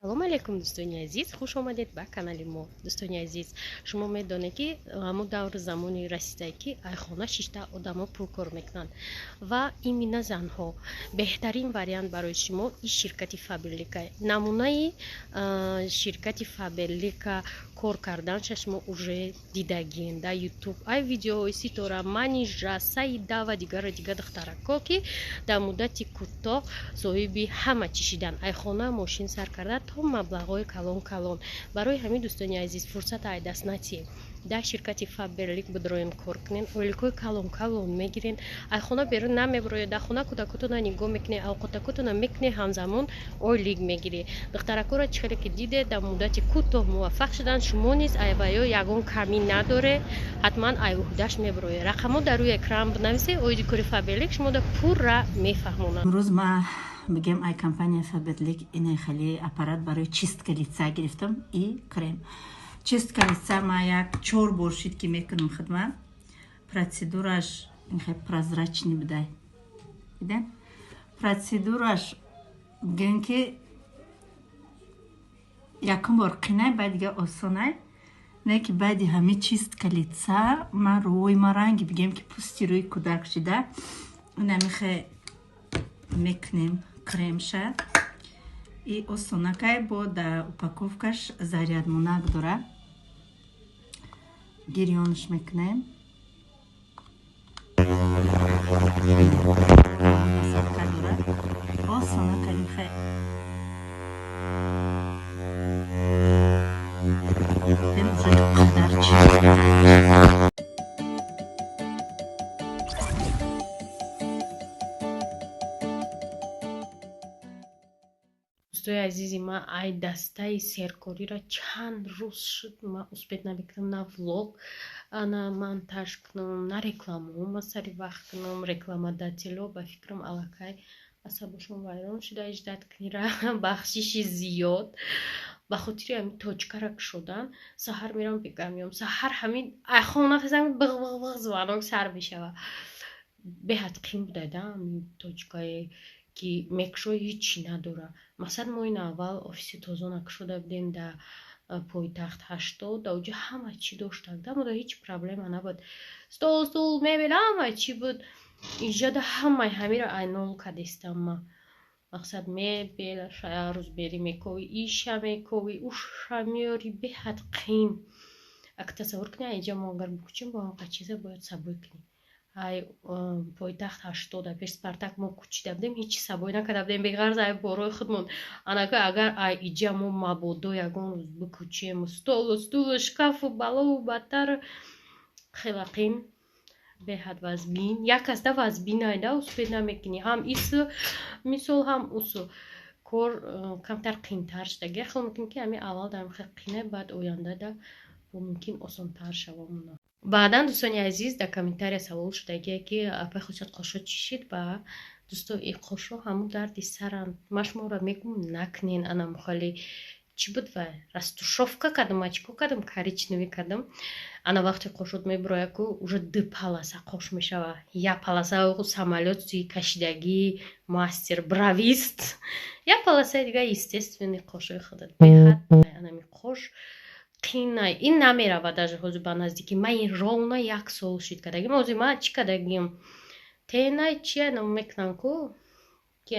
Салому алейкум, дӯстони азиз, хуш омадед ба канали мо. Дӯстони азиз, шумо медонед, ки ҳамун давру замони расидае, ки айхона шишта одамо пул кор мекунанд ва именно занҳо. Беҳтарин вариант барои шумо и ширкати Фаберлика. Намунаи ширкати Фаберлика кор карданша шумо уже дидагиен дар Ютуб, ай видеоҳои Ситора, Манижа, Саида ва дигару дигар духтарако, ки дар муддати кӯтоҳ соҳиби ҳама чӣ шидан, айхона мошин сар карда то маблағҳои калон калон. Барои ҳамин, дӯстони азиз, фурсат ай даст натиҳем, дар ширкати Фаберлик бидроен, кор кунен, ойликҳои калон калон мегирен, айхона берун намеброед, дар хона кӯдакотона нигоҳ мекунед, авқотакотона мекунед, ҳамзамон ойлик мегиред. Духтаракоро чӣ хеле ки дидед, дар муддати кӯтоҳ муваффақ шуданд. Шумо низ айваё ягон камӣ надоре, ҳатман айвуҳдаш меброед. Рақамҳо дар рӯи экран бинависед, оиди кори Фаберлик шумо да пурра мефаҳмонанд. Имрӯз ма бигем, ай компания Фаберлик ине хеле аппарат барои чистка лица гирифтам и крем чистка лица. Ма як чор бор шид, ки мекунам хидмат. Процедураш инхе прозрачный будай, дидем, процедураш бигем, ки якум бор қинай, баъд дига осонай. Не ки баъди ҳами чистка лица ман рӯи ма ранги, бигем, ки пӯсти рӯи кӯдак шида. Инамихе мекунем кремша и осонакай, бо да упаковкаш зарядмонак дора, гирёнш мекунем. Насадка дора, осонакай михе қадар чиз. Дӯстои азизи ман, ай дастаи серкориро чанд рӯз шуд, ман успеть намекунам на влог на монтаж кунам, на рекламао сари вақт кунам. Рекламодатело, ба фикрам, аллакай асабошон вайрон шуда, ждать кунира. Бахшиши зиёд ба хотири ҳамин точкара кушодан. Саҳар мерам, бега меом. Саҳар ҳамин хона хезам, биғ биғ биғ звонок сар мешава. Беҳад қин буда да ҳамин точкае, ки мекушои, ҳичи надора. Масалан, мо ин аввал офиси тоза накушода будем дар пойтахт 80, дар оҷа ҳама чӣ доштак, да мода ҳеҷ проблема набуд: стол, стул, мебел, ҳама чӣ буд. Инҷода ҳамаи ҳамиро ай нол кадестам ма. Мақсад, мебел рӯз бери мековӣ, иша мековӣ, уша меёрӣ, беҳад қин. Ак тасаввур кунед, инҷа мо агар бикучем, бо ҳамқа чиза бояд сабой кунем. Ай пойтахт 80, пеш Спартак мо кучида будем, ҳеҷ сабой накарда будем, беғарз ай борои худмон. Анака агар ай иҷа мо мабодо ягон рӯз бикучем, столу, стулу, шкафу, балову баттар, хела қин, беҳад вазбин. Як касда вазбин айда успеть намекунӣ, ҳам ису мисол, ҳам усу кор камтар қинтар шуда. Хел мекунӣ, ки ҳами аввал дар хел қина, баъд ояндада мумкин осонтар шава. Баъдан, дӯстони азиз, дар комментария савол шудагие, ки апай Хусият, қошо чӣ шид? Ба дӯсто, и қошо ҳамун дарди саранд. Ман шуморо мегӯм, накунен. Ана мухали чӣ буд ва растушёвка кардам, ма чӣ кор кардам, коричневый кардам. Ана вақте қошот мебирояд ку, уже ду полоса қош мешава: як полоса самолёти кашидагӣ, мастер бровист, як полосаи дига естественный қошои худат. Беҳад анами қош қинай, ин намерава. Даже ҳозир ба наздики ман ин ровно як сол шид кардагим. Ҳозир ман чӣ кардагим, тенай чия мекунам ку, ки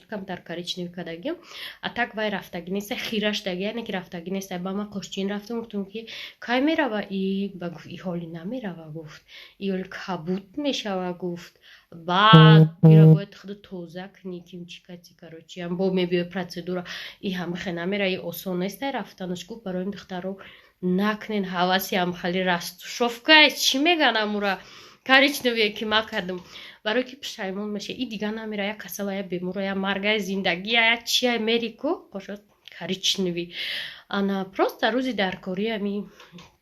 камтар коричневый кардагим. А так вай рафтагӣ неста, хира шудаги, яъне ки рафтагӣ неста. Ба ман қошчин рафтам, гуфтам, ки кай мерава и? Ба гуфт, и ҳоли намерава, гуфт, и ҳоли кабуд мешава, гуфт. Баъд ира бояд худу тоза кунӣ, ким чӣ кати, короче, ам бо мебиёй процедура и ҳамихе намера, и осон нестай рафтанаш, гуфт. Барои духтаро, накунен ҳаваси ҳамхали растушёвка, чӣ меган, амура коричневые, ки ма кардам, барое ки пушаймон меша. И дига намера, як касала, я бемора, я маргая, зиндагия, я чия, мери ку қошот коричневый. Ана просто рӯзи даркорӣ ами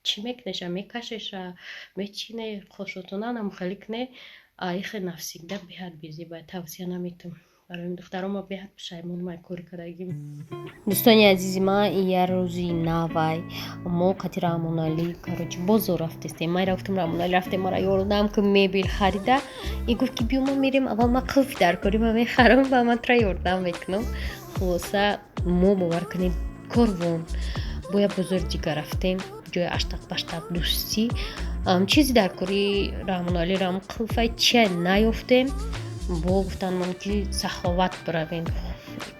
чӣ мекунеша, мекашеша, мечине қошотона, намхали куне. Ихе навсигда беҳад безеба, тавсия наметам барои духтаро, ма беҳад пушаймонам ай кори кардагим. Дӯстони азизи ман, як рӯзи навай мо қати Раҳмоналӣ, короче, бозор рафтестем. Ман рафтам, Раҳмоналӣ рафтем, мара ёрдам ки мебел харида. И гуфт, ки биё, мо мерем аввал, ма қулфи даркорӣ ма мехарам, ба ман тра ёрдам мекунам. Хулоса, мо, бовар кунед. Корвон, бо як бозори дигар рафтем, ҷои аштақ баштақ дӯстӣ. Чизи дар кори Раҳмоналӣ рам қулфай чия наёфтем. Бо гуфтанмон, ки Саховат биравем.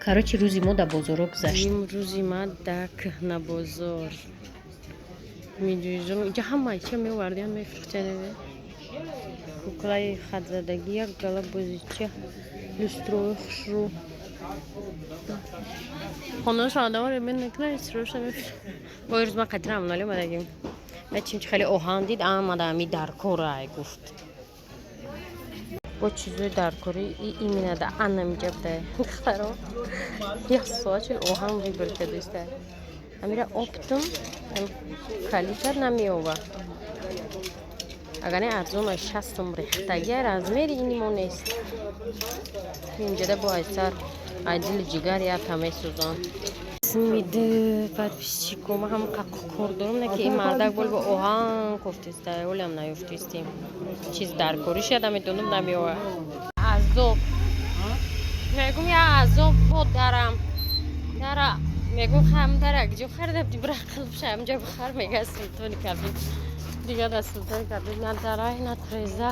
Короче, рӯзи мо дар бозоро гузашт. Рӯзи ма дар кӯҳна бозор медуизум. Иҷа ҳама чия меовардиан, мефурӯхтиан. Куклаи хатзадагӣ, як гала бозича, люстрои хушрӯ. Хонаша одамаро ремонт мекунад, люстроша мефурӯшад. Бо рӯз ма қадри Раҳмоналӣ омадагим. Чимчи хеле оҳан дид, омада ами даркорай гуфт. Бо чизои даркорӣ именно да анамиҷа буда. Духтаро, як соат шуд, оҳан выбор кардиста. Амира оптом калита намеёва. Агар не, арзон 60 сум рехтагӣ, размери ини мо нест. Инҷода бо айсар айдили ҷигар яка месӯзон. Миды подписчико, ма ҳам кор дорам, на ки ин мардак бол бо оҳан кофтиста, олям наёфтистем. Чиз даркорӣ шуда метонам, намеёва. Азоб. Мегум, я азоб бо дарам. Дара мегум, хам дара куҷо харида будӣ, бира қилбша ҳамҷа бихар, мега Султони Кабир. Дига дар Султони Кабир на дарай, на треза.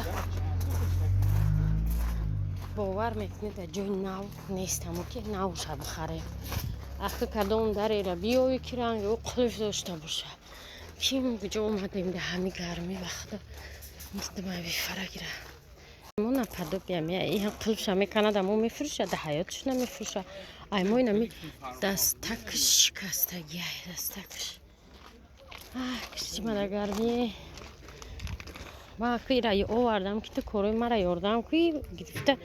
Бовар мекунед, дар ҷои нав нест, ҳамо ки навша бихарем. Ахи, кадом дарера биёвӣ, ки ранги ӯ қулф дошта боша? Ким куҷо омадем дар ҳами гармӣ, вақта мурдама бефара гира. Мо наподобие ин қулфша меканад, амо мефурӯша, дар ҳаётш намефурӯша. Ай мо инами дастакш шикастагиай, дастакш. Кишти мана гармӣ. Ма ира овардам, ки ту корои мара ёрдам куи, гирифта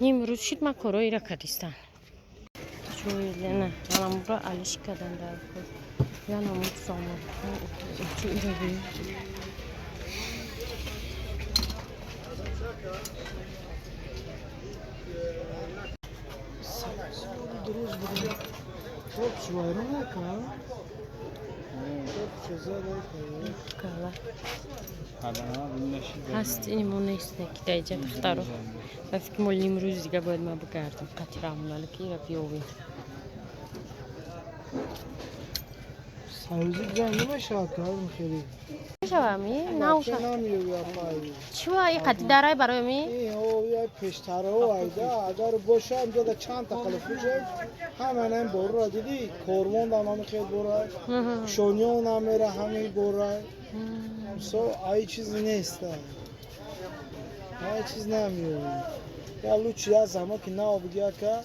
ним рӯз шуд, ма корои ира кардистам. Ҷои аламура алиш кардан дар кор. Я намуд замон. Ира бин. Кала. Ҳаст, ини мо нест, ки даиҷа, духтаро. Ба фикр мо ним рӯзи дига бояд ма бигардам қати Раҳмоналӣ, ки ира биёвем. Сарӯзи гузар намешавад, кардам хеле. Мешавами? Науша. Чӣ ва и қати дарай барои ми? Я пештарао айда, агар боша, инҷода чанд та қилиф бошад, ҳама ин борро дидӣ, корвон дам ҳами хел бора, шониён намера ҳами бора. Мисол, ай чиз нест. Ай чиз намеёбӣ. Я лучше я зама ки нав биги, ака,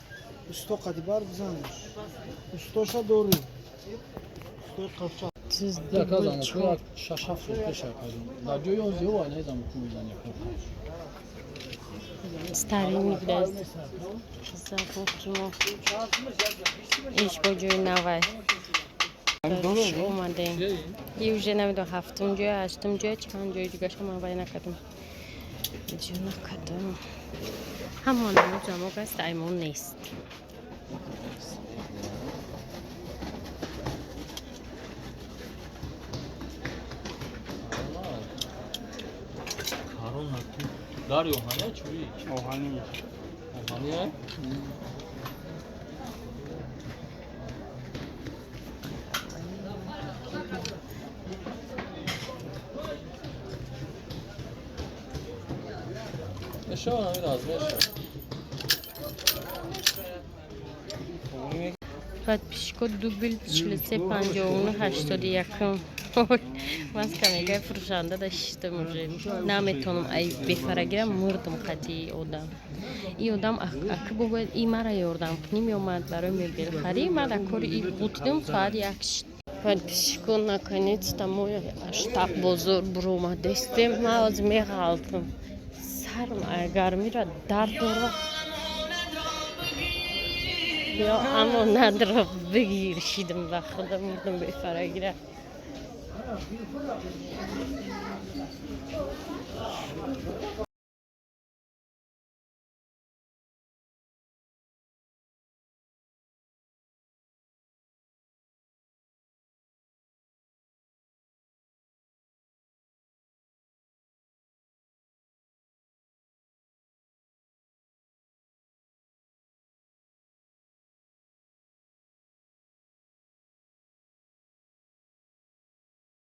усто қадибар бизанаш. Устоша дорӣ. Устои қапча. Яка замоку як 6-7 сол пеш кардем. Дар ҷои он зиё вай замоку мезанем. Старинный будааст. Замоки мо иш бо ҷои навай. Омадем. И уже намедонам, ҳафтум ҷоя, ҳаштум ҷоя, чанд ҷои дигаша ман вай накардам. Ҷо накардам. Ҳамон замок аст, аймон нест. Дар оҳани чӯи? Оҳанӣ. Оҳани? Мешавад ҳамин размер. Подписчико, дубль 43 59 81. Маска мегай, фурӯшанда да шиштам, уже наметонам, ай бефара гирам, мурдам қати одам. И одам аки бо бояд и мара ёрдам кунӣ, меомад барои мебелхарӣ, ма дар кори и ғутидам, соат 1 шид. Подписчико, наконец-то мо аштақ бозор буромадестем. Ма ҳозир меғалтам. Сарм гармира дард дора. Ё аммо надро бигир шидам, ба худо мурдам бефара гира.